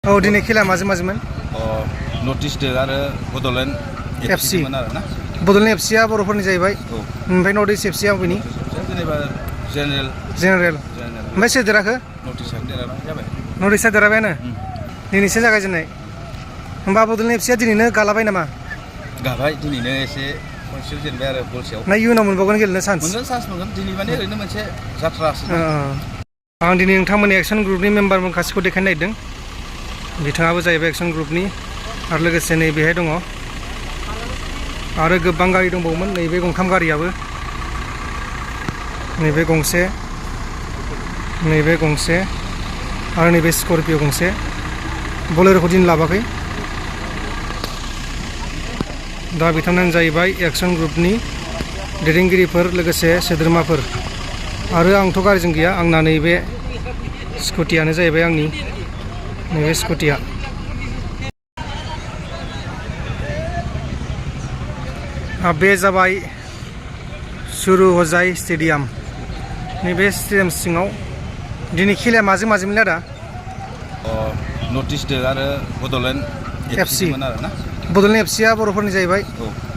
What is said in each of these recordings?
औ दिनै खेला माजोंमोन? नर्थ इस्ट आरो बड'लेण्ड एफसि मोन आरो ना। बड'लेण्ड एफसिया बर'फोरनि जाहैबाय। ओमफ्राय नर्थ इस्ट एफसिया बबेनि? जेनेबा जेनेरेल। ओमफ्राय सोर देराखो? नर्थ इस्टआ देरहाबाय जाबाय। नर्थ इस्टआ देरहाबायानो? दिनैसो जागायजेननाय। होमबा बड'लेण्ड एफसिया दिनैनो गालाबाय नामा? गाबाय दिनैनो एसे खनसेयाव जेनबाय आरो बलसेयाव। ना इयुनाव मोनबावगोन गेलेनो चान्स? मोनगोन चान्स मोनगोन। दिनै माने ओरैनो मोनसे जाथ्रासो। आं दिनै नोंथांमोननि एक्सन ग्रुपनि मेम्बार माखासेखौ देखायनो नागिरदों। बिथाङाबो जाहैबाय एक्सन ग्रुपनि आरो लोगोसे नैबेहाय दङ आरो गोबां गारि दंबावोमोन। नैबे गंथाम गारियाबो, नैबे गंसे, नैबे गंसे आरो नैबे स्करपिय' गंसे। बलेर'खौ दिनै लाबोआखै। दा बिथांमोनानो जाहैबाय एक्सन ग्रुपनि दैदेनगिरिफोर लोगोसे सोद्रोमाफोर। आरो आंथ' गारिजों गैया, आंना नैबे स्कुटियानो जाहैबाय आंनि, नैबे स्कुटिया। बे जाबाय सुरु हजाय स्टेडियाम। नैबे स्टेडियाम सिङाव दिनै खेलाया माजोंमोनलाय आदा? नर्थ इस्ट आरो बड'लेण्ड एफसि मोन आरो ना। बड'लेण्ड एफसिया बर'फोरनि जाहैबाय।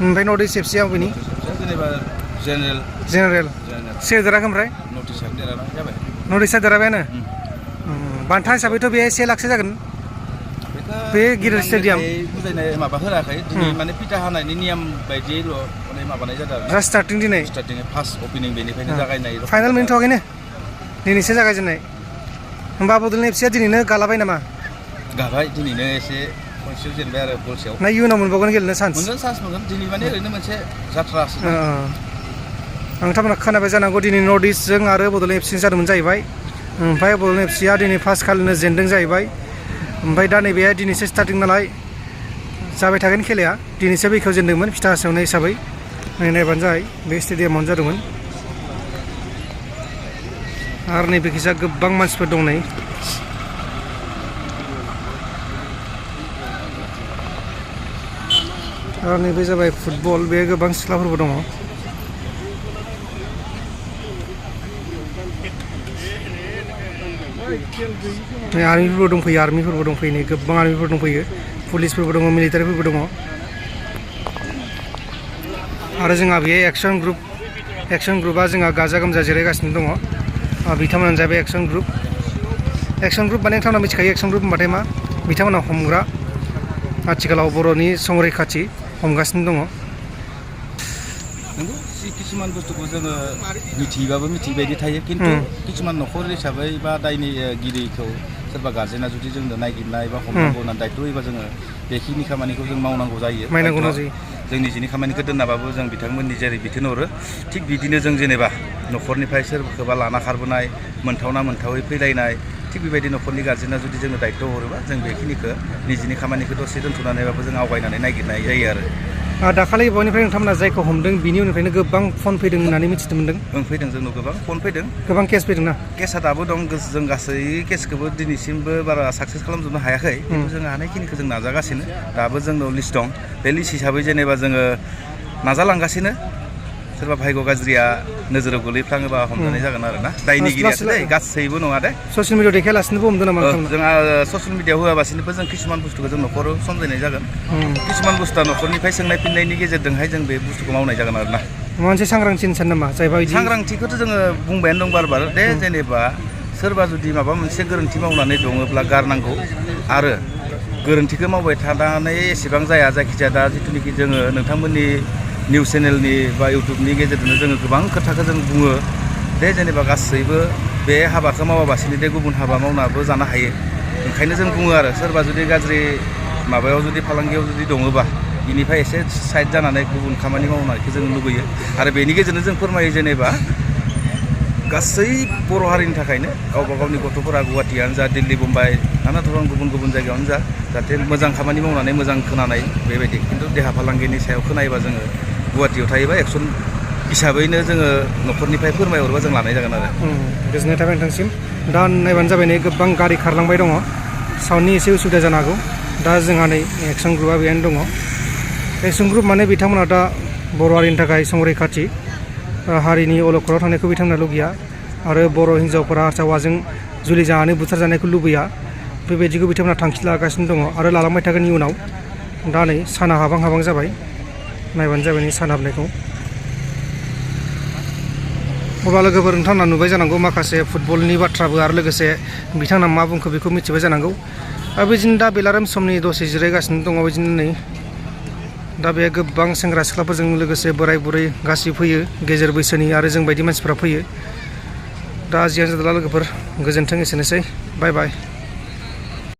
ओमफ्राय नर्थ इस्ट एफसिया बबेनि? जेनेबा जेनेरेल। सोर देराखो ओमफ्राय? नर्थ इस्टआ देरहाबाय जाबाय। नर्थ इस्टआ देरहाबायानो? बान्था हिसाबैथ' बेहाय 1 लाखसो जागोन बे गिदिर स्टेडियाम। बुजायनाय माबा होआखै दिनै, माने पिटा हानायनि नियम बायदियैल' माने माबानाय जादों आरो। जास्ट स्टार्टिं दिनै। स्टार्टिं फार्स्ट अपेनिं बेनिफ्रायनो जागायनाय। फाइनाल मोनथ'वाखैनो, दिनैसो जागायजेननाय। होमबा बड'लेण्ड एफसिया दिनैनो गालाबाय नामा? गाबाय दिनैनो एसे खनसेयाव जेनबाय आरो बलसेयाव। ना इयुनाव मोनबावगोन गेलेनो चान्स? मोनगोन चान्स मोनगोन। दिनै माने ओरैनो मोनसे जाथ्रासो। नोंथांमोना खोनाबाय जानांगौ दिनै नर्थ इस्टजों आरो बड'लेण्ड एफसिजों जादोंमोन जाहैबाय। ओमफ्राय बड'लेण्ड एफसिया दिनै फार्स्ट खालिनो जेनदों जाहैबाय। ओमफ्राय दा नैबे दिनैसो स्टार्टिं नालाय जाबाय थागोन खेलाया। दिनैसो बेखेव जेनदोंमोन फिथा हासावनाय हिसाबै। नायबानो जाबाय बे स्टेडियामावनो जादोंमोन। आरो नैबेखिजा गोबां मानसिफोर दं नै। आरो नैबे जाबाय फुटबल। बे गोबां सिख्लाफोरबो दङ। आर्मिफोरबो दंफैयो नै गोबां आर्मिफोर दंफैयो, पुलिसफोरबो दङ, मिलिटारिफोरबो दङ। आरो जोंहा बेहाय एक्सन ग्रुपआ जोंहा गाजा गोमजा जिरायगासिनो दङ। बिथांमोनानो जाबाय एक्सन ग्रुप माने नोंथांमोना मिथिखायो एक्सन ग्रुप होनबाथाय मा? बिथांमोना हमग्रा, आथिखालाव बर'नि संरैखाथि हमगासिनो दङ। नंगौ, किसुमान बुस्थुखौ जोङो मिथिबाबो मिथियै बायदि थायो, खिन्थु किसुमान न'खर हिसाबै बा दायनिगिरिखौ सोरबा गार्जेना जुदि जोंनो नागिरनाय बा हमनांगौ होननानै दायथ' होयोबा जोङो बेखिनि खामानिखौ जों मावनांगौ जायो। जों निजिनि खामानिखौ दोननाबाबो जों बिथांमोननि जेरै बिथोन हरो थिग बिदिनो जों जेनेबा न'खरनिफ्राय सोरखौबा लाना खारबोनाय, मोनथावना मोनथावै फैलायनाय, थिग बेबायदि न'खरनि गार्जेना जुदि जोंनो दायथ' हरोबा जों बेखिनिखौ निजिनि खामानिखौ दसे दोनथ'नानैबाबो जों आवगायनानै नागिरनाय जायो आरो। दाखालि बयनिफ्राय नोंथांमोना जायखौ हमदों बिनि उननिफ्रायनो गोबां फन फैदों होननानै मिथिनो मोन्दों। फैदों, जोंनाव गोबां फन फैदों, गोबां केस फैदों ना? केसआ दाबो दं। जों गासै केसखौबो दिनैसिमबो बारा साक्सेस खालामजोबनो हायाखै, खिन्थु जों हानायखिनिखौ जों नाजागासिनो। दाबो जोंनाव लिस्ट दं। बे लिस्ट हिसाबै जेनेबा जोङो नाजालांगासिनो। सोरबा भाग्य गाज्रिया नोजोराव गोलैफ्लाङोबा हमजानाय जागोन आरो ना। दायनिगिरियासो दे, गासैबो नङा दे। ससियेल मिडियाआव देखायालासिनोबो हमदों नामा? जोंहा ससियेल मिडियाआव होआलासिनोबो जों किसुमान बुस्थुखौ जों न'खराव समजायनाय जागोन। किसुमान बुस्थुआ न'खरनिफ्राय सोंनाय फिननायनि गेजेरजोंहाय जों बे बुस्थुखौ मावनाय जागोन आरो ना। मोनसे सांग्रांथि सान नामा? सांग्रांथिखौथ' जोङो बुंबायानो दं बार दे, जेनेबा सोरबा जुदि माबा मोनसे गोरोन्थि मावनानै दङब्ला गारनांगौ। आरो गोरोन्थिखौ मावबाय थानानै एसेबां जाया। जायखिजाया दा जिथुनिखि जोङो नोंथांमोननि निउस चेनेलनि बा इउटुबनि गेजेरजोंनो जोङो गोबां खोथाखौ जों बुङो दे, जेनेबा गासैबो बे हाबाखौ मावाबासिनो दे गुबुन हाबा मावनाबो जानो हायो। ओंखायनो जों बुङो आरो सोरबा जुदि गाज्रि माबायाव जुदि फालांगियाव जुदि दङबा बिनिफ्राय एसे साइड जानानै गुबुन खामानि मावनायखौ जों लुबैयो। आरो बेनि गेजेरजों जों फोरमायो जेनेबा गासै बर' हारिनि थाखायनो गावबा गावनि गथ'फोरा गुवाहाटियानो जा, दिल्ली, मुम्बाइ, नाना धरन गुबुन गुबुन जायगायावनो जा, जाहाथे मोजां खामानि मावनानै मोजां खोनानाय बेबायदि। खिन्थु देहा फालांगिनि सायाव खोनायोबा जोङो गुवाहाटियाव थायोबा एक्सन हिसाबैनो जोङो न'खरनिफ्राय फोरमायहरबा जों लानाय जागोन आरो। गोजोननाय थाबाय नोंथांसिम। दा नायबानो जाबाय नै गोबां गारि खारलांबाय दङ। साउन्डनि एसे उसुबिदा जानो हागौ। दा जोंहा नै एक्सन ग्रुपआ बेहायनो दङ। एक्सन ग्रुप माने बिथांमोना दा बर' हारिनि थाखाय संरैखाथि, हारिनि अलखदाव थांनायखौ बिथांमोना लुबैया। आरो बर' हिन्जावफोरा हार्सा हौवाजों जुलि जानानै बुथारजानायखौ लुबैया। बेबायदिखौ बिथांमोना थांखि लागासिनो दङ आरो लालांबाय थागोन इयुनाव। दा नै साना हाबां हाबां जाबाय, नायबानो जाबाय नै सान हाबनायखौ। अब्ला लोगोफोर नोंथांमोना नुबाय जानांगौ माखासे फुटबलनि बाथ्राबो आरो लोगोसे बिथांमोना मा बुंखो बेखौ मिथिबाय जानांगौ। आरो बिदिनो दा बेलारोम समनि दसे जिरायगासिनो दङ बिदिनो नै दा बे गोबां सेंग्रा सिख्लाफोरजों लोगोसे बोराय बुरै गासिबो फैयो, गेजेर बैसोनि आरो जों बायदि मानसिफ्रा फैयो। दा जियानो जादोला लोगोफोर गोजोन्थों, एसेनोसै, बाय बाय।